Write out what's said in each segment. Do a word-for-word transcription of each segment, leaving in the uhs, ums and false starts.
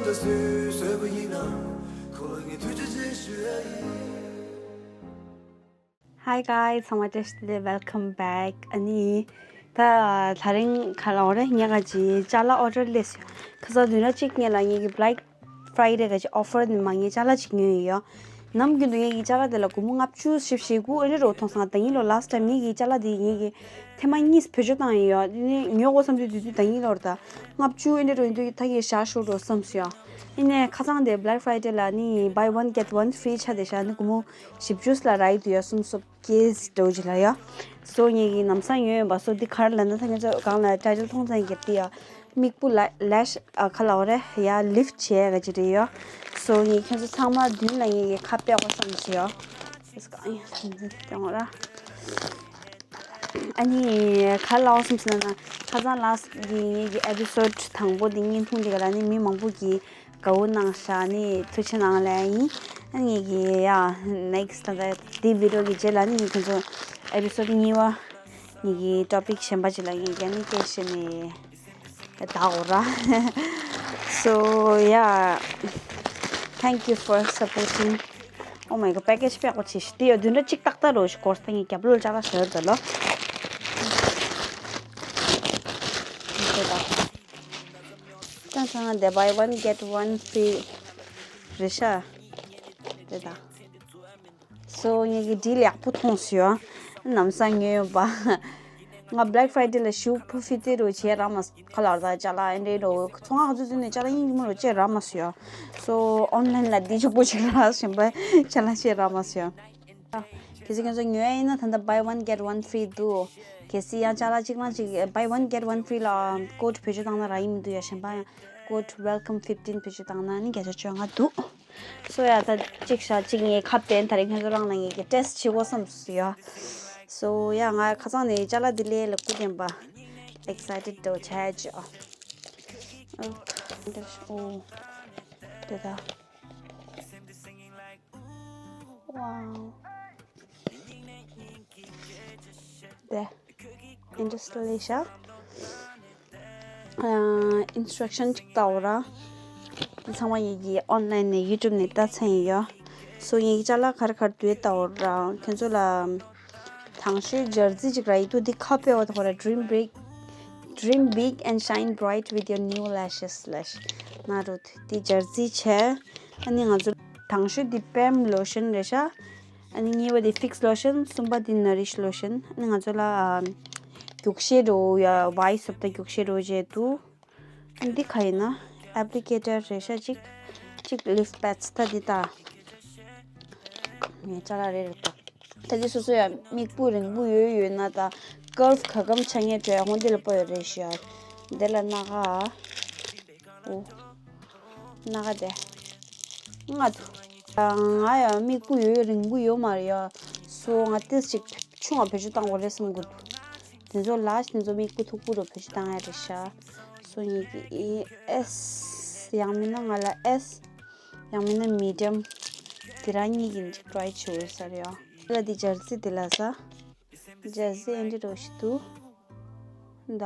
ད་སུས་བཟོས་པ་ཡིན་ན། ཁོ་ལ་ངས་ཐུགས་རྗེ་ཆེ་ཞུ་ཡ་ཡིན། Hi guys, ཚང་མ་བཀྲ་ཤིས་བདེ་ལེགས། Welcome back. ཨ་ནི་ད་དེ་རིང་ག་ལབ་དགོས་རེད། ངས་ག་ཅིག་ཅ་ལག་ཨོ་ཌར་སླེབས་སོང་། ཁ་སང་བདུན་ཕྲག་གཅིག་སྔོན་ལ་ངས་ཀྱི་Black Friday ག་ཅིག་ཨོ་ཕར་ནས་མ་ངས་ཅ་ལག་ཅིག་ཉོས་ཡོད། ནམ་རྒྱུན་དུ་ངས་ཀྱི་ཅ་ལག་དེ་ལ་སྒོར་མོ་ལྔ་བཅུ་ཞེ་དགུ་ཨེ་འདྲ་འདྲ་བོ་མཐོང་སོང་། ད་ཡིན་ལོར་last time ངས་ཀྱི་ཅ་ལག་དེ་ངས་ཀྱི་ཐེངས་མ་གཉིས་བེད་སྤྱོད་བཏང་ཡོད། དེ་ནས་ཉོ་དགོས་བསམ་དུས་དུས་དུས་ད་ཡིན་ལོར་ད་ལྔ་བཅུ་ཨེ་འདྲ་འདྲ་བོ་ཡིན་དུས་ད་ངས་ཞག་ཤོར་འགྲོ་བསམ་སོང་ཡ། ཡིན་ནའི་ཁ་སང་དེ་Black Friday ལ་ནི་buy one get one free ཆགས་བསྡད་ཤག་ནི་སྒོར་མོ་བཞི་བཅུ་ལ་རག་གི་འདུག་ཡ། གསུམ་སོ་བརྒྱད་འདྲ་བོ་ཅིག་ལ་ཡ། སོ་ངས་ཀྱི་ལམ་སང་ཉོས་ཡོད་པ། སོ་འདི་ག་རེ་ལབ་ན། ད་ཁྱེད་ཚོ་སྒང་ལ་title མཐོང་ཙང་གི་དེ་ཡ་མིག་སྤུ་ལ་lash ཨ་ག་ལབ་དགོས་རེད་ཡ། lift བྱེད་ཡ་ག་ཅིག་རེད་ཡ། སོ་ངས་ཁྱེད་ཚོ་ཚང་མ་མདུན་ལ་ངས་ཀྱི་ཁ་ཕྱེ་དགོས་བསམ་སོང་ཡ། ཨེ་སྐ་ཨ་ཡ་ལྷན་འཛིན་སྐྱོང་ར། ཨ་ནི་ག་ལབ་བསམ་སོང་ན། ཁ་སང་last གི་ངེད་ཀྱི་episode དང་པོ་དེ་བརྙན་ཐུང་དེ་ག་ལ་ནི་མི་མང་པོ་གིས་དགའ་བོ་གནང་ཤག་ནི་ཐུགས་རྗེ་གནང་ལབ་ཡིན། ཨ་ངེད་ཀྱི་ཡ་next ད་ལྟ་དེ་video གི་རྗེས་ལ་ནི་ངེད་ཁྱོད་ཚོ་episode གཉིས་པ་ངེད་ཀྱི་topic གཞན་པ་ཅིག་ལ་ངེད་ཀྱི་ནི་སྐད་བཤད་ནས། ད་འོ་ར། So yeah, thank you for supporting. Oh my god, package པགས་པ་ཆེ་ཤི་དེ་ཡོད་དུས་འདྲ་གཅིག་ཏག་ཏག་རོ་ཞིག་སྐོར་ས་ངས་རྒྱབ་ལོགས་ལ་ཅ་ལག་ཞོར་དུ་ལོ། ད་ཚང་དེ་buy one get one free རེད་ཤག་དེ་ད། སོ་ངེད་ཀྱི་deal ཡག་པོ་མཐོང་སོང་ཡ། ལམ་སང་ཉོས་ཡོད་པ། ང་Black Friday ལ་ཞུ་ཕུ་ཕི་ཏི་རུ་བྱས་རག་མ་སོང་། ག་ལབ་དགོས་རེད། ཅ་ལག་ཨེ་འདྲ་རོ་ཚོང་ཁང་ཚོ་ཚོ་ནས་ཅ་ལག་ཡིན་གྱི་མ་རོ་བྱས་རག་མ་སོང་ཡ། སོ་online ལ་འདི་ཕྱུག་པོ་ཞིག་རག་བཞིན་པ་ཅ་ལག་བྱས་རག་མ་སོང་ཡ། གལ་སྲིད་ཁྱེད་ཚོ་ཉོ་ཡ་ཡིན་ན་ད་ལྟ་buy one get one free འདུག་གལ་སྲིད་ཡང་ཅ་ལག་གཅིག་རང་གཅིག་buy one get one free ལ་code བེད་སྤྱོད་བཏང་ན་རག་གི་མི་འདུག་ཡ། གཞན་པ་ཡང་code welcome fifteen བེད་སྤྱོད་བཏང་ན་ནི་བརྒྱ་ཆ་བཅོ་ལྔ་འདུག་སོ་ཡ་ད་གཅིག་ཤ་གཅིག་ངས་ཁ་བསྟན། ད་རེས་ཁྱོད་ཚོ་རང་ལ་ངས་ཀྱི་test བྱེད་དགོས་བསམ་སོང་ཡ། སོ་ཡ་ང་ཁ་སང་ནས་ཅ་ལག་འདི་ལས་ལ་སྐུ་རྟེན་པ་excited འདྲ་བྱས་ཅི་ཨ། ཨོ། འདི་ཨོ། དེ་ད། Wow. དེ། Installation. ཨ། instruction ཅིག་ལྟ་འོ་ར། འདི་ཚང་མ་ངེད་ཀྱིས་online ནས་YouTube ནས་ལྟ་ཚར་ཡིན་ཡ། སོ་ངེད་ཀྱི་ཅ་ལག་ག་རེ་ག་རེ་འདུག་ལྟ་འོ་ར། ཁྱེད་ཚོ་ལ་དང་ཤོས་ཇར་ཟི་ཅིག་རག་གི་འདུག་འདི་ཁ་ཕྱེ་བ་དང་པོ་ར། Dream big, dream big and shine bright with your new lashes. Lash ན་རུ་འདི་ཇར་ཟི་བྱས། ཨ་ནི་ང་ཚོ་དང་ཤོས་འདི་Pam lotion རེད་ཤག་ཨ་ནི་གཉིས་པ་དེ་Fix lotion, གསུམ་པ་དེ་Nourish lotion. ཨ་ནི་ང་ཚོ་ལ་ཨ་རྒྱུག་ཤེལ་འདྲ་བོ་ཡ་བའི་སོབ་ད་རྒྱུག་ཤེལ་འདྲ་བོ་བྱས་འདུག་ཨ་ནི་འདི་ག་ཡིན་ན་applicator རེད་ཤག་གཅིག་གཅིག་lip pads ད་འདི་ད། ངས་ཅ་ལག་རེ་རེ་ད། ད་འདི་སོ་སོ་ཡ་མིག་སྤུ་རིང་པོ་ཡོད་ཡོད་ན་ད་curve ག་གམ་ཆ་ངེས་བྲོས་ཧོན་འདི་ལ་པོ་ཡོད་རེད་ཤག་འདི་ལ་སྣ་ཁ། ཨོ། སྣ་ཁ་དེ། ང་ཐུ། ང་ཡང་མིག་སྤུ་ཡོད་རིང་པོ་ཡོད་མ་རེད་ཡ། སོ་ང་ཏིས་ཅིག་ཆུང་བ་བེད་སྤྱོད་བཏང་དགོས་རེད་བསམ་གི་འདུག་དེ་ཚོ་ལ་དེ་ཚོ་མིག་སྤུ་མཐུག་པོ་རུ་བེད་སྤྱོད་བཏང་ཡ་རེད་ཤག་སོ་ངེད་ཀྱི་ཨེ་ཨེས་ཡང་མིན་ན་ང་ལ་ཨེས་ཡང་མིན་ན་མི་ཌི་ཡམ་དེ་རང་གཉིས་ཀྱི་ཅིག་ཊ་རའི་བྱེད་འོས་ས་རེད་ཡ། ལ་དེ་ཇར་ཟི་དེ་ལ་ས་ཇར་ཟི་ཨེ་འདྲ་རོ་ཞིག་འདུག་ད།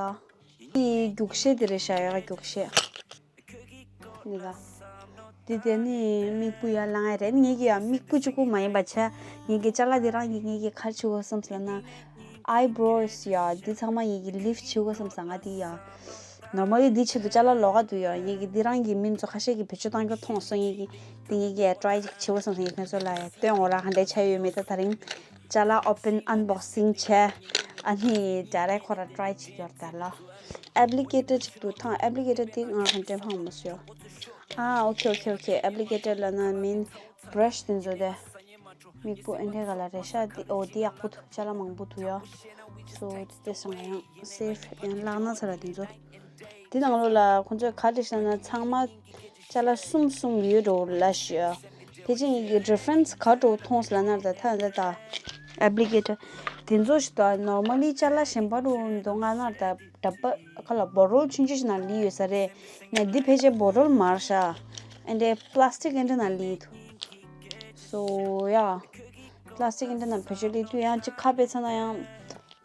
དེའི་རྒྱུག་ཤེལ་དེ་རེད་ཤག་ཡ་རྒྱུག་ཤེལ། འདི་ལ། འདི་དེ་ནི་མིག་སྤུ་ཡར་ལངས་ཡ་རེད། ངེད་ཀྱི་ཡང་མིག་སྤུ་གཅིག་པུ་མ་ཡིན་པ་བྱས། ངེད་ཀྱི་ཅ་ལག་འདི་རང་གིས་ངེད་ཀྱི་ག་རེ་བྱེད་དགོས་བསམ་ཟེར་ན། eyebrows ཡ་འདི་ཚང་མ་ངེད་ཀྱི་lift བྱེད་དགོས་བསམ་ས་ང་འདི་ཡ། normally འདི་ཆེད་དུ་ཅ་ལག་ལོགས་ཀ་འདུག་ཡ། ངེད་ཀྱི་འདི་རང་གི་མི་ཚོ་ཁ་ཤས་ཀྱིས་བེད་སྤྱོད་བཏང་རྒྱུ་མཐོང་སོང་། ངེད་ཀྱི་འདི་ངེད་ཀྱི་try ཅིག་བྱེད་དགོས་བསམ་ས་ངེད་ཁྱོད་ཚོ་ལ་ཡ་སྟོན་འོ་ར་ག་འདྲ་ཆགས་ཡོད་མེད། ད་དེ་རིང་ཅ་ལག་open unboxing བྱས། ཨ་ནི་direct ཁོ་ར་try བྱེད་རྒྱུ་རེད་ད་ལ། applicator ཅིག་འདུག་ཐང་applicator དེ་ང་ག་འདྲ་ཕང་མ་སོ། ཨ་ཨོ་ཁེ་ཨོ་ཁེ་ཨོ་ཁེ། applicator ལབ་ན་མིན་brush དེ་ཚོ་དེ། མིག་སྤུ་ཨེ་འདྲའི་ག་ལ་རེད་ཤག་དེ་ཨོ་དེ་ཡག་པོ་འདུག་ཅ་ལག་མང་པོ་འདུག་ཡ། སོ་དེ་སོང་ཡང་safe ཡང་ལག་ན་ཚ་ར་དེ་ཚོ། དེ་ནང་ལོགས་ལ་ཁོང་ཚོས་ག་རེ་བཤད་ན་ཚང་མ་ཅ་ལག་གསུམ་གསུམ་ཡོད་འགྲོ་ལ་ཞུ། དེ་ཅི་ཡིན་གྱི་difference ག་འགྲོ་མཐོང་ལ་ན་ད་ཐ་ད་ད་applicator དེ་ཚོ་ཞིག་ད་normally ཅ་ལག་གཞན་པ་རུ་འདོ་ང་ན་ད་ད་པ་ཁ་ལ་bottle ཆུང་ཆུང་ཞིག་ན་ལི་ཡོད་ས་རེད། ནས་འདི་ཕལ་ཆེར་bottle མར་ཤ་ཨེ་འདྲའི་plastic ཨེ་འདྲ་ན་ལི་ཐུ། So yeah, plastic ཨེ་འདྲ་ན་བེད་སྤྱོད་ལི་དུས་ཡང་ཅིག་ཁ་པེ་ཚ་ན་ཡང་།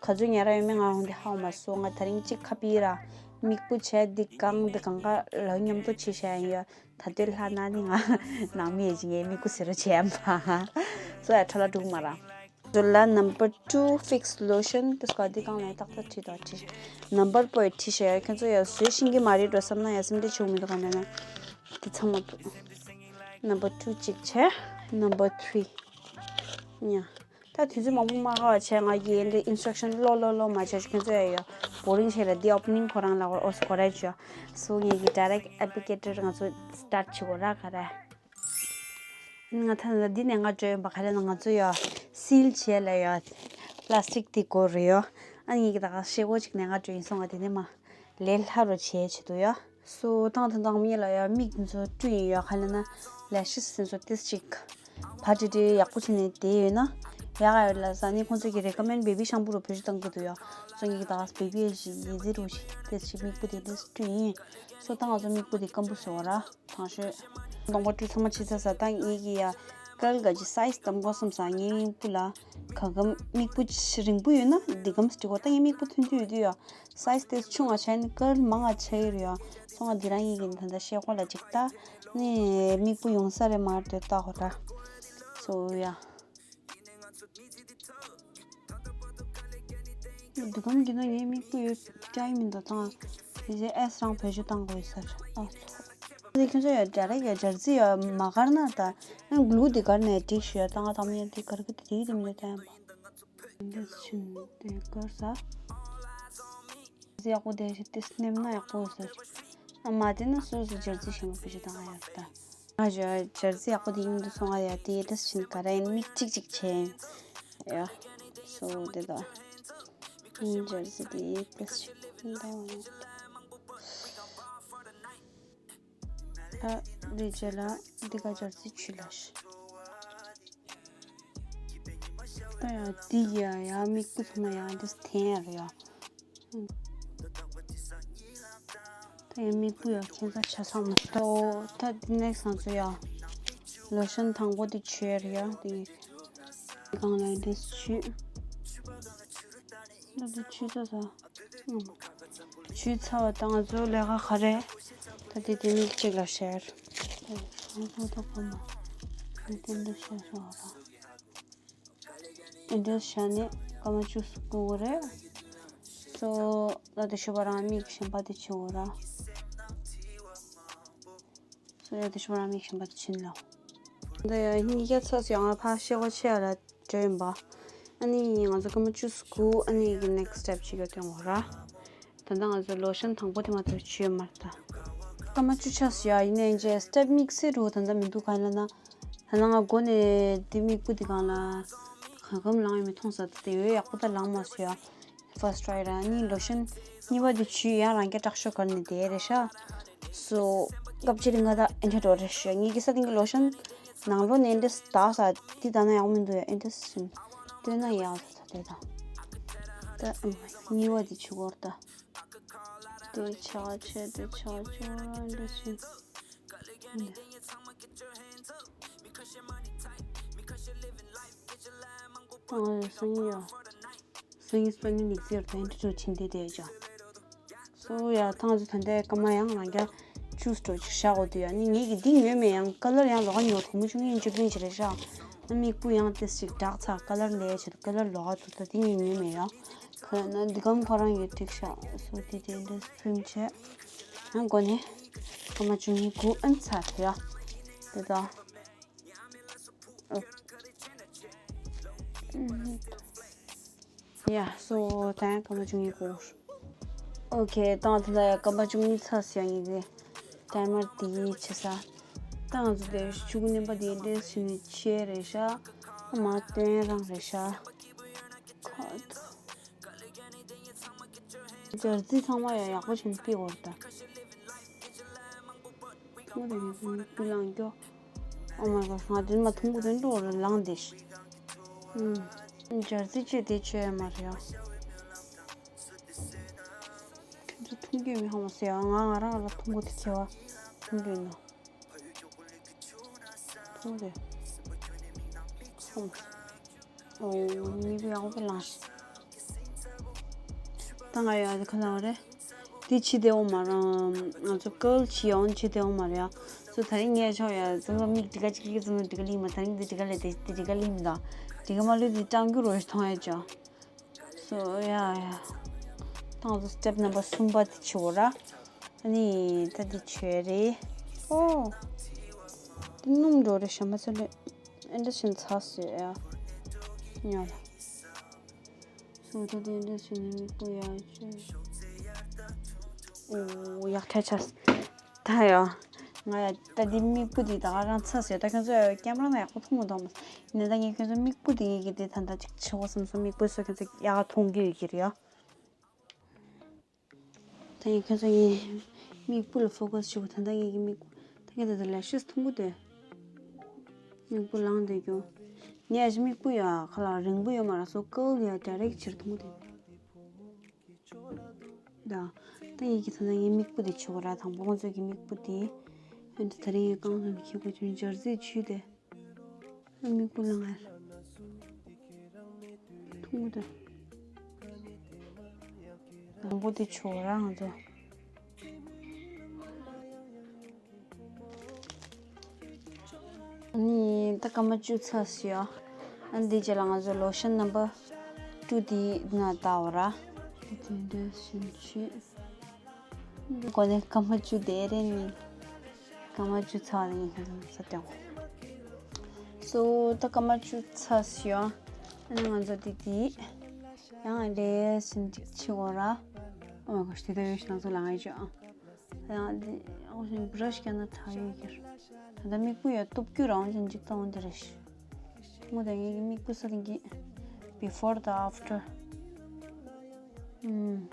ག་ཚོད་ཉར་ཡོད་མེད་ང་རང་དེ་ཧ་གོ་མ་སོང་། ང་དེ་རིང་གཅིག་ཁ་པི་ར་ མིག་སྤུ་བྱས་འདི་གང་འདི་གང་ག་ལ་མཉམ་དུ་བྱེད་བྱ་ཡ་ཡོད། ད་ལྟའི་ལྷ་ན་ནི་ང་ནང་མི་ཡས་ཅིག་ངའི་མིག་སྤུ་ཟེར་རོ་བྱས་ཡ་མ། སོ་ཡ་ཁྲ་ལ་འགྲུག་མ་ར། སོ་ལ་number two fix lotion དེ་སྐོར་འདི་གང་ལ་ཏག་ཏག་བྲིས་དང་བྲིས། number four བྲིས་བྱ་ཡ་ཁྱོད་ཚོ་ཡ་བཟོས་ཤིང་གི་མ་རེད་འགྲོ་བསམ་ན་ཡ་སེམས་ཁྲལ་བྱུང་མི་འདུག་ག་ན་ན། འདི་ཚང་མ་འདུག number two གཅིག་བྱས། number three ཡ། ད་དུས་ཚོད་མང་པོ་མ་ཁ་བ་བྱས་ང་གིས་འདི་instruction ཀློག་ཀློག་ཀློག་མ་བྱས་ཁྱོད་ཚོ་ཡ་ཡོད་boring བྱས་ལ་འདི་opening ཁོ་རང་ལ་ཨོ་སི་ཁོ་ར་ཅོ། སོ་ངེད་ཀྱི་direct applicator ང་ཚོ་start བྱེད་དགོས་ར་ག་རེ། ང་ད་ལྟ་འདི་ནས་ང་འགྲོ་ཡོང་པ་ག་རེ་ན་ང་ཚོ་ཡ་seal བྱས་ལ་ཡ་plastic དེ་དགོས་རེད་ཡོ། ཨ་ངེད་ཀྱི་ད་ག་ཤེལ་སྒོ་ཅིག་ནས་ང་འགྲོ་ཡིན་སོང་ང་དེ་ནས་མ་ལས་སླ་རུ་བྱས་བྱེད་དུ་ཡོ། སོ་ཏང་ཏང་ཏང་མི་ལ་ཡ་མིག་འདི་ཚོ་བཀྲུ་ཡིན་ཡོད་ག་ལ་ན་ལེ་ཤི་སི་འདི་ཚོ་ཏིས་ཅིག་བ་ཏི་ཏི་ཡག་པོ་བྱས་ནས་བསྡད་ཡོད་ན་ཡག་ཡོད་ལ་ས་ནི་ཁོང་ཚོ་གི་recommend baby shampoo རུ་བེད་སྤྱོད་གཏང་གི་འདུག་ཡོ། སོ་ངེད་ཀྱི་ད་ག་baby ཨེ་ཞིག་ཡི་ཟི་རུ་ཞིག་ཏིས་ཅིག་མིག་སྤུ་དེ་ཏིས་བཀྲུ་ཡིན། སོ་ཏང་ང་ཚོ་མིག་སྤུ་དེ་སྐམ་པོ་བཟོ་བ་ར་ཐང་ཤོད། གདོང་པ་བཀྲུ་ཚང་མ་ཕྱི་ཚ་ས་ཏང་ངེད་ཀྱི་ཡ་ཀལ་ག་ཅི་size དམ་གོ་སམ་ས་ངའི་མིག་སྤུ་ལ་ག་གམ་མིག་སྤུ་ཆ་རིང་པོ་ཡོད་ན་འདི་གམ་སྤྲི་གོ་ད་ངའི་མིག་སྤུ་ཐུང་ཐུང་ཡོད་དུས་ཡ། size དེ་ཆུང་ང་བྱས་ནི་ཀར་མང་ང་ཆ་ཡི་རུ་ཡ། སོང་ང་འདི་རང་ཡིན་གྱི་ད་ལྟ་ཤེལ་སྒོ་ལ་ཅིག་ལྟ། ནི་མིག་སྤུ་ཡོང་ས་རེད་མ་རེད་ལྟ་གོ་ད། སོ་ཡ། འདི་གམ་གྱི་ན་ངའི་མིག་སྤུ་ཡོད་སྐྱ་ཡི་མིན་ད་ཐང་། དེ་རྗེས་ཨེས་རང་བེད་སྤྱོད་བཏང་དགོས་ས་རེད་ཨ། འདི་ཁྱོད་ཚོ་ཡ་རྒྱ་རེ་ཡ་རྒྱ་རྩི་ཡ་མ་གར་ན་ད། ཨ་གླུ་འདི་གར་ནས་འགྲིག་ཞུ་ཡ་ད་ང་ད་མི་ཡ་འདི་གར་གི་དེ་རིགས་དེ་མི་ལ་ད་ཡ་མ། འདི་ཕྱིན་དེ་དཀར་ས། ཡག་པོ་དེ་ཞིག་དེ་སྣེམ་ན་ཡག་པོ་ཟེར། ཨ་མ་དེ་ན་སོ་སོ་སྦྱར་རྩི་ཞིམ་པོ་ཞིག་དང་ཡག་ད། ང་ཞོ་སྦྱར་རྩི་ཡག་པོ་དེ་ཡིན་འདུག་སོང་ང་ཡ་དེ་དེ་ཞིན་ག་ར་ཡིན་མིག་གཅིག་གཅིག་བྱས་ཡིན། ཡ། སོ་དེ་ད། ཡིན་སྦྱར་རྩི་དེ་དེ་ཞིག་ཡིན་ད་ཡིན། ཨ་རི་ཇེ་ལ་འདི་ག་སྦྱར་རྩི་ཆུ་ལ་ཤི། ད་ཡང་འདི་ཡ་ཡ་མིག་སྤུ་ཚང་མ་ཡ་འདི་འཐེན་ཡ་རེད་ཡ། ད་ཡ་མིག་སྤུ་ཡ་ཁྱད་མཚར་ཆ་ཚང་མ་ཤི་ད། ད་འདི་ནེག་སི་ང་ཚོ་ཡ་ལོ་ཤན་དང་པོ་འདི་བྱུག་ཡ་རེད་ཡ། འདི་གང་ལ་འདི་བྱུག་ད་འདི་བྱུག་ཚར་ས། བྱུག་ཚར་བ་དང་ང་ཚོ་ལས་ཀ་ག་རེ། ད་དེ་དེ་མིག་གཅིག་ལ་ཤར། ང་ཚོ་ཐོག་པ་མ། ང་ཚོ་འདི་ཤར་ཤོག་ར། ཨེ་འདྲ་ཤར་ནས་སྐར་མ་བཅུ་སྐུ་གོ་རེད། སོ་ད་དེ་ཤོ་བ་རང་མིག་གཞན་པ་དེ་ཆེ་གོ་ར། སོ་ཡ་དེ་ཤོ་རང་མིག་གཞན་པ་དེ་ཕྱིན་ལ། འདི་ཡ་ཧིན་རྒྱ་ཚོགས་ཡོང་བ་ཕ་ཤེ་གོ་ཆེ་ཡ་ལ་འགྲོ་ཡིན་པ། ཨ་ནི་ང་ཚོ་སྐར་མ་བཅུ་སྐུ་ཨ་ནི་གི་next step ཞིག་ཡོད་དོན་གོ་ར། ད་ལྟ་ང་ཚོ་ལོ་ཤན་དང་པོ་དེ་མ་གཏོགས་བྱས་མ་རེད་ད། སྐར་མ་བཅུ་ཆགས་སུ་ཡ་ཡིན་ནའི་རྗེས་step དམིགས་བསལ་རུ་ད་ལྟ་མི་འདུག་ག་ལ་ན། ད་ལྟ་ང་མགོ་ནས་འདི་མིག་སྤུ་འདི་སྒང་ལ་གང་འཁམ་ལངས་ཡོད་མེད་མཐོང་ས་དེ་ཡོད་ཡག་པོ་ད་ལངས་མ་སོང་ཡ། first try ར་ནི་ལོ་ཤན་གཉིས་པ་དེ་བྱུག་ཡང་རང་རྒྱ་དྲག་ཤོས་གར་ནས་དེ་རེད་ཤག་སོ་སྐབས་ཅིག་ང་ད་ཨེ་འདྲ་འགྲོ་རེད་ཤག་ངེད་ཀྱི་ས་སྟེང་གི་ལོ་ཤན་ནང་ལོ་ནས་ཨེ་འདྲ་ལྟ་ས་དེ་ད་ན་ཡག་མི་འདུག་ཡ། ཨེ་འདྲ་ཞིམ་སྟོན་ན་ཡག་ས་ས་དེ་ད་ད་གཉིས་པ་དེ་བྱུག་གོ་ར་ད། དེ་ཆ་ཆེ་དེ་ཆ་ཆེ་འདི་ཤིང་། ཨ་སང་ཉིན་ཡ། སང་ཉིན་སྤེན་ནི་ནིག་ཟེར་དེ་འདྲི་ཚོ་ཕྱིན་དེ་དེ་ཅང་། སོ་ཡ་ཐང་ཚོ་ད་ལྟའི་སྐར་མ་ཡང་རང་རྒྱ་ཆུ་སྤྲོ་ཅིག་བཞག་འོ་དུ་ཡ་ནི་ངེད་ཀྱི་འདི་ཉོས་མེད་ཡང་ཀ་ལར་ཡང་ལོག་ག་ཉོ་ཐུབ་མོ་ཆུང་ངེད་ཅི་པིན་ཅི་རེད་ཤག་ཨ་མིག་སྤུ་ཡང་ཏེ་ཞིག་བྲག་ཚ་ཀ་ལར་ལས་བྱེད་ཀ་ལར་ལོག་ག་ཐུབ་ད་དེ་ངས་ཉོས་མེད་ཡ། ཁོ་ན་འདི་གམ་ཁོ་རང་ཡོད་ཐིག་ཤག་སོ་དེ་དེ་འདྲ་ཕུམ་བྱས། ཡང་སྒོ་ནས་སྐར་མ་བཅུ་གཉིས་དགུ་ཨན་ཚར་ཡ། དེ་དག་ཡ་སོ་ད་ཡང་སྐར་མ་བཅུ་གཉིས་དགུ། ཨོ་ཁེ་ད་དེ་ལ་ཡ་སྐར་མ་བཅུ་གཉིས་ཚར་ཡ་ཡིན་གི་ཊའི་མར་དེ་ཡིས་བྱེད་ས། ད་ང་ཚོ་དེ་ཤུ་གུ་ནིམ་པ་དེ་འདྲས་བྱས་ནས་ཆེ་རེད་ཤག་མ་སྟོན་རང་རེད་ཤག་སྦྱར་རྩི་ཚང་མ་ཡང་ཡག་པོ་བྱས་ནས་ཕུད་དགོས་རེད་ད། ཐུང་རེ་ཡོད་པའི་སྤུ་ལངས་སྐྱོ། Oh my god ང་དེ་མ་ཐུང་པོ་དེ་འགྲོ་རེ་ལངས་བསྡད་ཤི། ཨུམ། སྦྱར་རྩི་བཅོས་དེ་བཅོས་ཡ་མ་རེད་ཡ། ཁྱོད་ཚོ་ཐུང་རྒྱུ་མི་ཧ་མ་སེ་ཡ་ང་ང་རང་ལ་ཐུང་པོ་དེ་ཁྱེར་བ་ཐུང་རྒྱུ་ཡིན་ནོ། ཐུང་རེ། ཧམ། ཨོ། མིག་དཔེ་ཡག་པོ་ལངས་ཤིག་ད་ང་ཡོད་ཨ་དེ་ཁ་ལ་བ་རེད། འདི་ཕྱི་དེ་འོང་མ་རང་ང་ཚོ་ཀལ་ཕྱི་ཡོང་ཕྱི་དེ་འོང་མ་རེད་ཡ། སོ་ད་རིང་ངས་ཆོག་ཡ་ཙམ་ཙམ་མིག་འདི་ག་ཅིག་གི་ཙམ་ཙམ་འདི་ག་ལིང་མ་ད་རིང་འདི་འདི་ག་ལས་དེ་འདི་འདི་ག་ལིང་མི་ད་འདི་ག་མ་ལུས་འདི་སྐྲང་རྒྱུ་རོ་ཞིག་མཐོང་ཡ་ཅོ། སོ་ཡ་ཡ། ད་ང་ཚོ་སི་ཊེབ་ནམ་བར་གསུམ་པ་དེ་ཕྱི་འོ་ར། ཨ་ནི་ད་འདི་ཆོས་རེད། ཨོ། འདི་སྣུམ་འགྲོ་རེད་ཤ་མ་ཚ་ལེ། ཨེ་འདྲ་བཞིན་ཚ་སོས་ཡ། ཉོ་ལ། སོ་ད་དེ་འདྲ་བྱས་ནས་མིག་པོ་ཡག་ཅིག་ཨོ་ཡག་ཐལ་ཆགས། ད་ཡ། ང་ཡ་ད་འདི་མིག་པོ་འདི་ད་ག་རང་ཚ་ཟེར་ད་ཁྱོད་ཚོ་ཡ་ཀེམ་ར་ན་ཡག་པོ་མཐོང་མི་འདུག་མ། ཡིན་ན་ད་ངས་ཁྱོད་ཚོ་མིག་པོ་འདི་ངས་ཀྱི་འདི་ད་ད་ཅིག་ཆེ་བོ་བསམ་སོང་མིག་པོ་སོ་ཁྱོད་ཚོ་ཡག་མཐོང་གི་ཡོད་ཀྱི་རེད་ཡ། ད་ངས་ཁྱོད་ཚོ་ངའི་མིག་པོ་ལ་ཕོ་ཀས་བྱེད་དགོས་ད་ད་ངས་ཀྱི་མིག་པོ་ད་ངས་ད་ད་ལེ་ཤེས་མཐོང་གི་འདུག་མིག་པོ་ལངས་བསྡད་རྒྱུ། ངས་ཨ་ཅེ་མིག་པོ་ཡ་ཁ་ལག་རིང་པོ་ཡོད་མ་ར་སོ་ཀལ་ཡ་ཌའི་རེག་ཕྱིར་མཐོང་གི་འདུག་ད་ད་ཡིན་གྱི་ད་ད་ངའི་མིག་པོ་དེ་ཆུ་བ་ར་དང་པོ་ང་ཚོ་གི་མིག་པོ་དེ་ཨ་ད་ད་རིང་ཡི་རྐང་ལག་ཁྱེད་ཀྱི་ཆུ་འབྱར་རྩིས་ཆུ་དེ་ཨ་མིག་པོ་ལ་ངར་ཐུང་པོ་དེ་དང་པོ་དེ་ཆུ་བ་ར་ང་ཚོ། ནི་ད་སྐར་མ་བཅུ་ཚར་སོང་ཡ། ཨ་འདི་རྗེས་ལ་ང་ཚོ་ལོ་ཤན་ནམ་བར་ཊུ་དེ་ན་ལྟ་བ་ར། དེ་འདྲ་བཞིན་བྱེད། འདི་གོ་ནས་སྐར་མ་བཅུ་དེ་རེད་ནི། སྐར་མ་བཅུ་ཚར་ནི་ང་ཚོ་ས་སྟོན། སོ་ད་སྐར་མ་བཅུ་ཚར་སོང་ཡ། ཨ་ནི་ང་ཚོ་དེ་དེ་ཡང་ལས་ཟིན་ཅིག་ཆི་བོ་ར། ཨོ་མའི་གོ་ཤ་དེ་ལྟ་ཡོད་ཤི་ན་ཚོ་ལ་ང་ཡི་ཅོ་ཨ། ཡང་འདི་ཨོ་ཤིན་བྷ་ར་ཤི་བརྒྱབ་ན་ཐག་ཡོད་ཀྱི་རེད། ད་ལྟ་མིག་དཔེ་ཡ་སྟོབས་རྒྱུ་རང་བཞིན་ཅིག་གཏོང་འདི་རེད་ཤི། ངོ་ད་ངེད་ཀྱི་མིག་དཔེ་ས་དེང་གི་before the after། ཨུམ།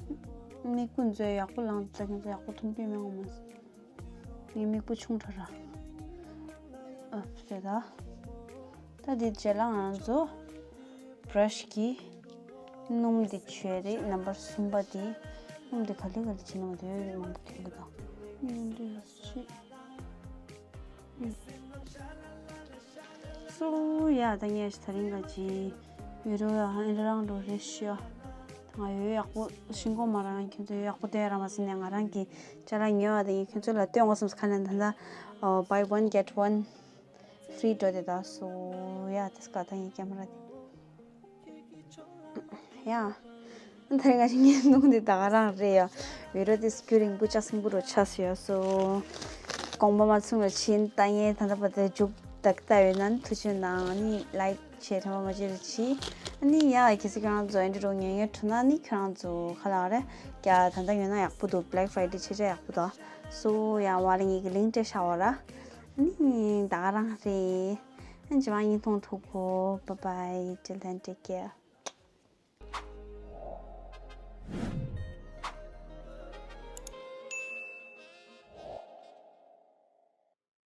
མིག་དཔེ་མཛོད་ཡག་པོ་ལངས་ད་ཁྱེད་ཚོ་ཡག་པོ་མཐོང་རྒྱུ་མེད་འོ་མ། ངའི་མིག་དཔེ་ཆུང་དྲགས་ར། ཨ་ཕྱེ་ད། ད་འདི་རྗེས་ལ་ང་ཚོ་བྷ་ར་ཤི་གི་སྣུམ་འདི་བྱོས་རེད་ནམ་བར་གསུམ་པ་འདི། སྣུམ་འདི་ག་ལེ་ག་ལེ་བྱེད་ན་མ་དེ་མང་པོ་ཐོན་གི་དང་། སྣུམ་འདི་ཆེ། སུ་ཡ་ད་ངས་ད་རིང་ག་ཅི་བི་རོ་ཡ་ཧ་ཨེ་རང་རོ་རེ་ཤི་ཡ། ད་ང་ཡོད་ཡག་པོ་ཤིང་གོ་མ་རང་ཁྱོད་ཚོ་ཡོད་ཡག་པོ་བསྟན་ར་མ་ཟིན་ནས་ང་རང་གི་ཅ་ལག་ཉོ་བ་ད་ངས་ཁྱོད་ཚོ་ལ་སྟོན་འོ་བསམ་ཁ་ནས་ད་ད་buy one get one free འགྲོ་དེ་ད་སུ་ཡ་དེ་སྐ་ད་ངས་ཀེམ་ར་དེ། ཡ། ད་རིང་ང་ཞིག་ངའི་སྣུམ་འདི་ད་ག་རང་རེད་ཡ། བི་རོ་འདི་སྐྱུ་རིང་པོ་ལྕགས་སྲིན་པོ་རུ་ཆགས་སོ་ཡ་སོ། དགོངས་པ་མ་ཚོམས་རུ་ཕྱིན་ད་ངས་ད་ལྟ་བར་དུ་མཇུག་ད་ལྟ་ཡོད་ན་ཐུགས་ཆེ་གནང་ནི་ལའིཀ་བྱས་ཐེངས་མ་མ་བྱེད་རུ་ཕྱི། ཨ་ནི་ཡ་ཁྱེད་ཚོ་ཁྱེད་རང་ཚོ་ཨེ་འདྲི་རུ་ཉན་ཉན་འཕྲོ་ན་ནི་ཁྱེད་རང་ཚོ་ཁ་ལག་རེ་ཀྱ་ད་ལྟ་ཡོད་ན་ཡག་པོ་འདུག Black Friday ཆེ་ཆེ་ཡག་པོ་འདུག་སོ་ཡ་བ་ལ་ངེད་ཀྱི་ལིང་ཀྲེ་ཤ་བ་ར། ཨ་ནི་ད་ག་རང་རེད། ཨ་ནི་ཇི་མ་ཡིན་མཐོང་ཐུག་གོ Bye bye till then take care